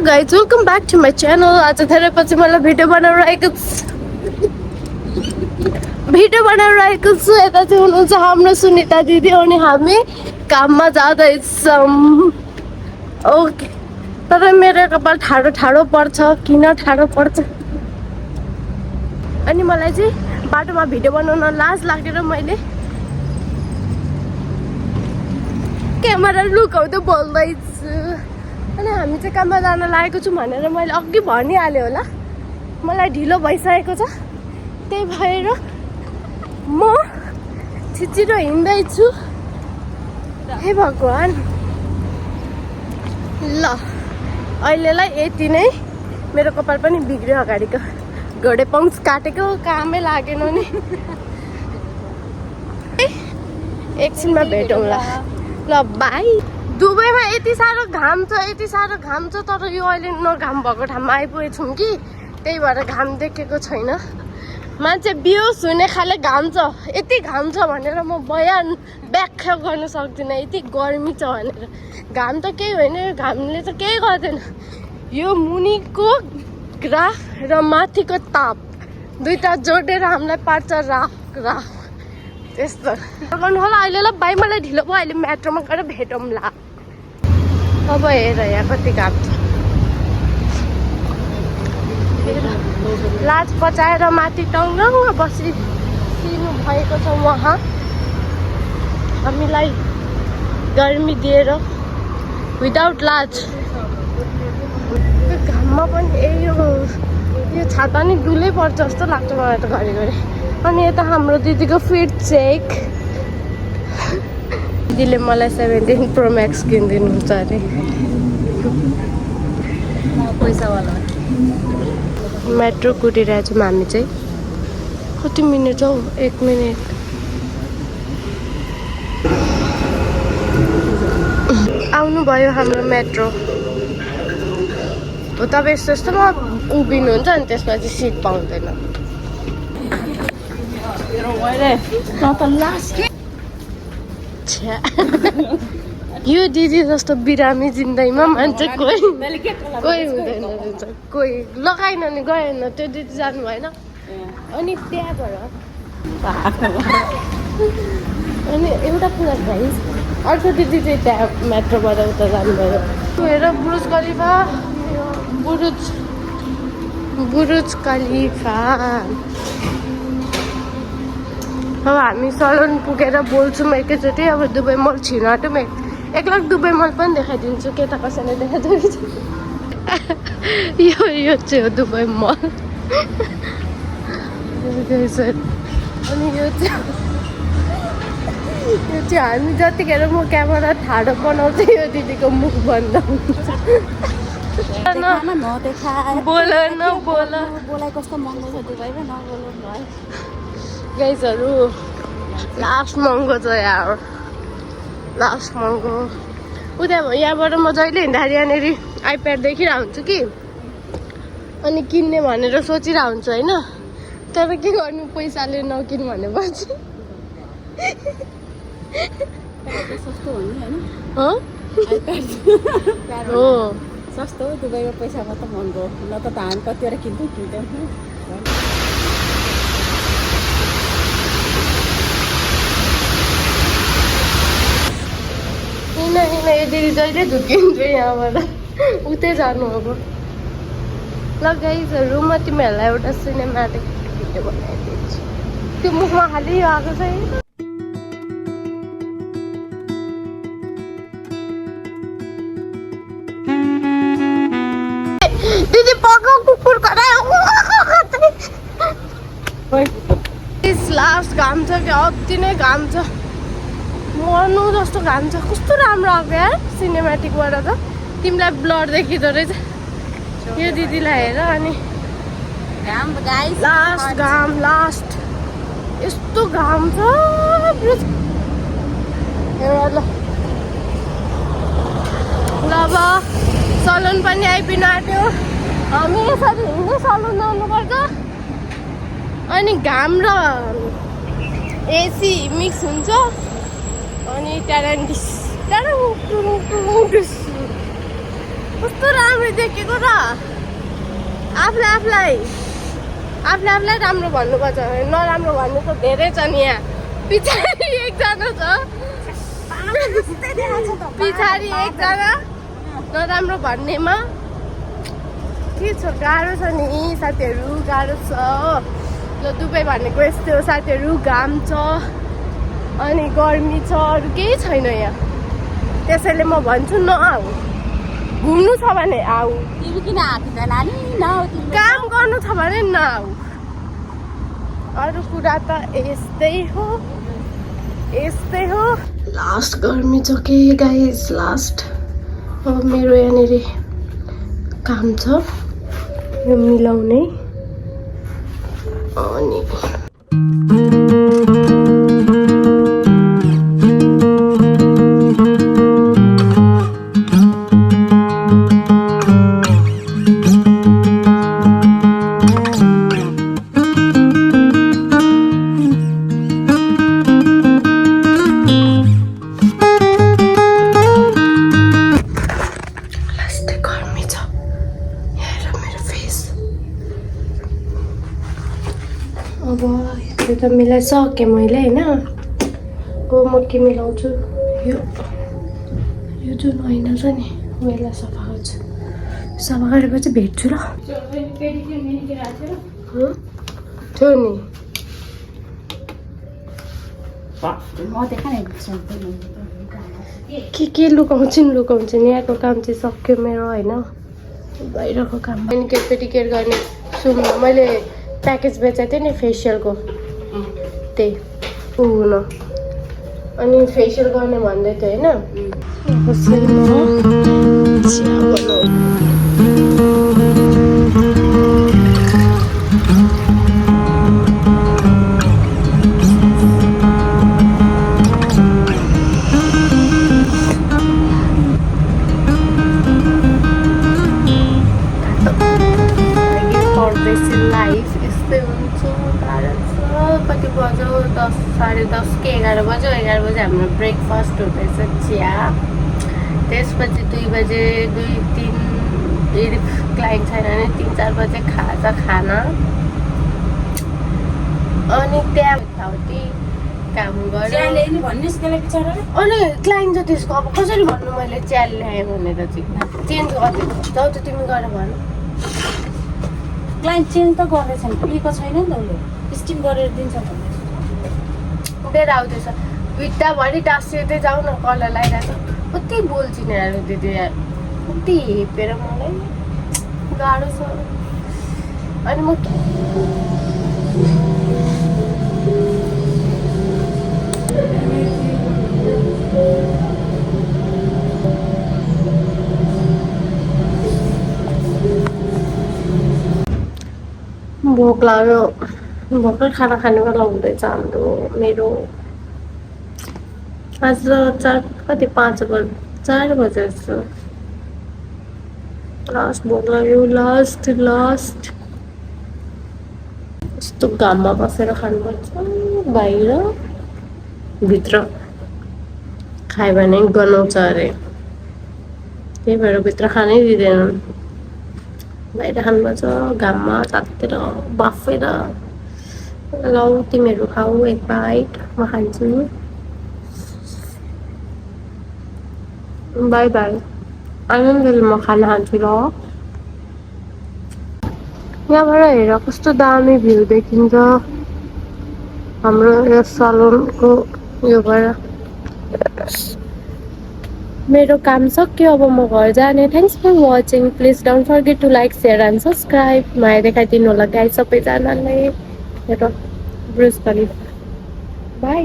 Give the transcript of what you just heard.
guys, welcome back to my channel. आज धेरै पछि मलाई भिडियो बनाउन आएको छु यता चाहिँ हुनुहुन्छ हाम्रो सुनिता दिदी अनि हामी काममा जाँदैछौँ। ओके, तर मेरो कपाल ठाडो पर्छ। किन ठाडो पर्छ? अनि मलाई चाहिँ बाटोमा भिडियो बनाउन लाज लागेर मैले क्यामेरा लुकाउँदै बोल्दैछु। अनि हामी चाहिँ काममा जान लागेको छु भनेर मैले अघि भनिहालेँ होला। मलाई ढिलो भइसकेको छ, त्यही भएर म छिटो हिँड्दैछु। हे भगवान्, ल अहिलेलाई यति नै। मेरो कपाल पनि बिग्रियो, अगाडिको घोडे पङ्स काटेको कामै लागेन नि। एकछिनमा भेटौँला। ल बाई। दुबईमा यति साह्रो घाम छ तर यो अहिले नघाम भएको ठाउँमा आइपुगेछौँ कि त्यही भएर घाम देखेको छैन। मान्छे बिहोस हुने खाले घाम छ। यति घाम छ भनेर म बयान व्याख्या गर्न सक्दिनँ। यति गर्मी छ भनेर। घाम त केही होइन, घामले त केही गर्दैन। यो मुनिको ग्राफ र माथिको ताप दुईटा जोडेर हामीलाई पार्छ राख त्यस्तो गर्नु होला। अहिले ल बाई, मलाई ढिलो भयो। अहिले मेट्रोमा गएर भेटौँला। अब हेर यहाँ कति घाम छ। लाज पचाएर माथि टङ्गमा बसिदिनु भएको छ उहाँ हामीलाई गर्मी दिएर विदाउट लाज। घाममा पनि यो छाता नि डुलै पर्छ जस्तो लाग्छ मलाई त घरिघरि। अनि यता हाम्रो दिदीको फिट चेक। दिदीले मलाई 17 प्रो म्याक्स किनिदिनुहुन्छ अरे। पैसावाला मेट्रो कुदिरहेछौँ हामी चाहिँ। कति मिनट हौ? 1 मिनट। आउनुभयो हाम्रो मेट्रो। हो तपाईँ यस्तोमा उभिनुहुन्छ अनि त्यसपछि सिट पाउँदैन। यो दिदी जस्तो बिरामी जिन्दगीमा मान्छे कोही हुँदैन रहेछ। कोही लगाएन नि गएन। त्यो दिदी जानु भएन। अनि त्यहाँबाट अनि एउटा कुरा भाइ, अर्को दिदी चाहिँ त्यहाँ मेट्रोबाट उता जानुभयो। हेर बुर्ज खलिफा, बुर्ज खलिफा। अब हामी सलोन पुगेर बोल्छौँ एकैचोटि। अब दुबई मल छिर्न आँट्यौँ। 1 लाख दुबई मल पनि देखाइदिन्छु। के त कसैले देखाइदिएको छ। यो चाहिँ हो दुबई मल। अनि यो चाहिँ हामी जतिखेर म क्यामेरा ठाडो बनाउँछु यो दिदीको मुख बन्द हुन्छ। बोला कस्तो महँगो छ दुबईमा, नबोल्नु भयो। गाइजहरू लास्ट महँगो छ यार, लास्ट महँगो। उता यहाँबाट म जहिले हिँड्दाखेरि यहाँनिर आइप्याड देखिरहेको हुन्छु कि अनि किन्ने भनेर सोचिरहेको हुन्छु होइन। तर के गर्नु, पैसाले नकिन् भनेपछि। सस्तो हो नि होइन? हो सस्तो हो। दुबईमा पैसा मात्र महँगो, न त हामी कतिवटा किन्थ्यौँ। किन यो दिदी जहिले झुकिन्छु यहाँबाट उतै जानु। अब ल गाइजहरू, म तिमीहरूलाई एउटा सिनेम्याटिक भिडियो बनाइदिन्छु। त्यो मुखमा खालि यो आएको छ। दिदी पकाउ कुकुर करायो। लास्ट घाम छ क्या, अति नै घाम छ। मर्नु जस्तो घाम छ। कस्तो राम्रो आएको यार सिनेम्याटिकबाट त। तिमीलाई ब्लर देखिँदो रहेछ यो दिदीलाई हेर। अनि लास्ट यस्तो घाम छ। ल अब सलुन पनि आइपिन आँट्यो। हामी यसरी हिँड्दै सलुन जानुपर्छ। अनि घाम र एसी मिक्स हुन्छ। अनि कस्तो राम्रो देखेको र आफूलाई राम्रो भन्नुपर्छ नराम्रो भन्नु त धेरै छ नि यहाँ पछाडि एकजना छ पछाडि एकजना नराम्रो भन्नेमा के छ गाह्रो छ नि साथीहरू गाह्रो छ ल दुबई भनेको यस्तै हो साथीहरू घाम छ अनि गर्मी छ अरू केही छैन यहाँ त्यसैले म भन्छु नआऊ घुम्नु छ भने आऊ तिमी किन आएको त नानी नआऊ तिमी काम गर्नु छ भने नआऊ अरू कुरा त यस्तै हो लास्ट गर्मी छ के गाइस लास्ट अब मेरो यहाँनिर काम छ यो मिलाउने अनि अब यो त मिलाइसकेँ मैले होइन अब म के मिलाउँछु यो जुन ऐना छ नि म यसलाई सफा गर्छु सफा गरेपछि भेट्छु ल थियो नि के लुकाउँछन् यहाँको काम चाहिँ सक्यो मेरो होइन बाहिरको काम अनि पेटिकेयर गर्ने सुन्नु मैले प्याकेज बेचेको थिएँ नि फेसियलको त्यही हुन अनि फेसियल गर्ने भन्दै थियो होइन लाइफ यस्तै हुन्छ कति बज्यो 10 साढे 10 कि 11 बज्यो 11 बजे हाम्रो ब्रेकफास्ट हुँदैछ चिया त्यसपछि 2 बजे 2-3 यदि क्लाइन्ट छैन भने 3-4 बजे खाना अनि त्यहाँउति काम गर्यो अनि क्लाइन्ट चाहिँ त्यसको अब कसरी भन्नु मैले चिया ल्याएँ भनेर चाहिँ चेन्ज गरिदिनु जाऊ त तिमी गरेर भन क्लाइन्ट चेन्ज त गर्दैछन् लिएको छैन नि त उसले स्टिम गरेर दिन्छ भन्दैछ लिएर आउँदैछ भित्ताभरि टाँसिँदै जाऊ न कलर लगाइरहेको कति बोल्छिन् यार दिदी यार कति हेपेर मलाई गाह्रो छ अनि म भोक लाग्यो भर्खर खाना खाने बेला हुँदैछ हाम्रो मेरो आज 4 बजे जस्तो लास्ट भोक लाग्यो लास्ट यस्तो घाममा बसेर खानुपर्छ बाहिर भित्र खायो भने गनाउँछ अरे त्यही भएर भित्र खानै दिँदैन बाहिर खानुपर्छ घाममा तातेर बाफेर ल तिमीहरू खाऊ एक बाइट म खान्छु बाई बाई आनन्दले म खाना खान्छु ल यहाँबाट हेर कस्तो दामी भ्यू देखिन्छ हाम्रो यस सलुनको योबाट मेरो काम सक्यो अब म घर जाने thanks for watching please don't forget to like share and subscribe माया देखाइदिनु होला गाइस सबैजनालाई हेर ब्रुज खलिफा बाई